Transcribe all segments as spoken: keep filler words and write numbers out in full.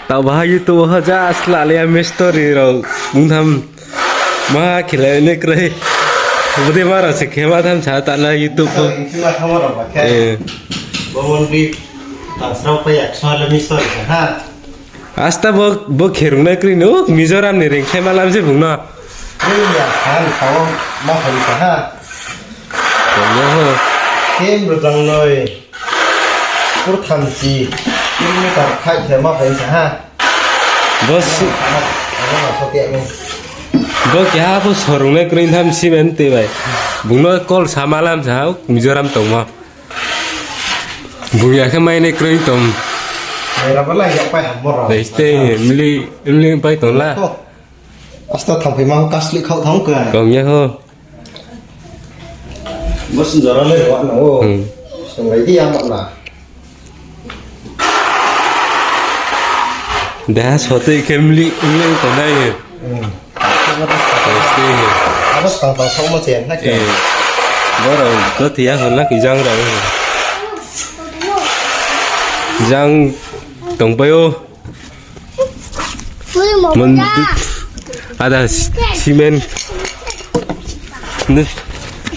Taoh baha YouTube wo hoja sla le ya mistori rao bung tham ma khelai ni kroi. Bodei ma rao se khe ma tham sa ta la YouTube wo. Mistori khe ma tham rao ba khe. Eh. Bo mon bi ta srao pa yak sma le mistori khe ha. Asta bo, bo kherung nai kroi no, Mizoram ni reing khe ma lam se bung no. Ni ya, ha, ni sao ma phai sa ha. Tong ya ho. Kem ro jang noi. Pur thamsi kilometer khai khe ma phai sa ha. Bo si- Ano ma so khe ni. Bo keha pho sorung nai kroi tham si ben te bai. Bung no call sa ma lam sa ha, Mizoram tongmo. Bung ya khe mai nai kroi tong. Mai ra ba lai ya pai ham mo ra. Dei ste, mili, mili pai tong la. Ko. Asta thang phai ma ho kasli khau thang ka. Kong ya ho. Bo sung jora le wa na o. Hmm. Sung lai di ya ma na. Deha sotoi khe mli, mli tongnai ye. Hmm. Stay here. Abo skang tang thangmo se na khe. Eh. Borok to tiya hon na ki jang rao. Jang tongpai o. Mon-, ada s-, cement.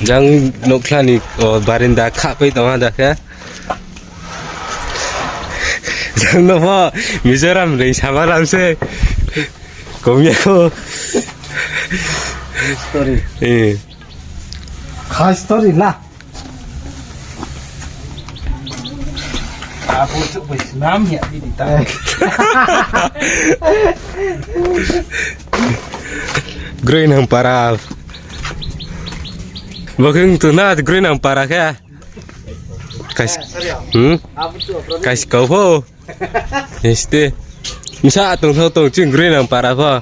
Jang nokla ni, o, barinda khapai tong ada khe. Jang no pho Mizoram reing sama lam se. Komya ko. Story. Eh. Kha story la. Apo tu bai nam ya di di ta. Groinang para. Bo khe wng tong na, Groinang para khe. Kais-, hmm? Kais kau pho. Este. Misa tong thao tong ching Groinang para pho.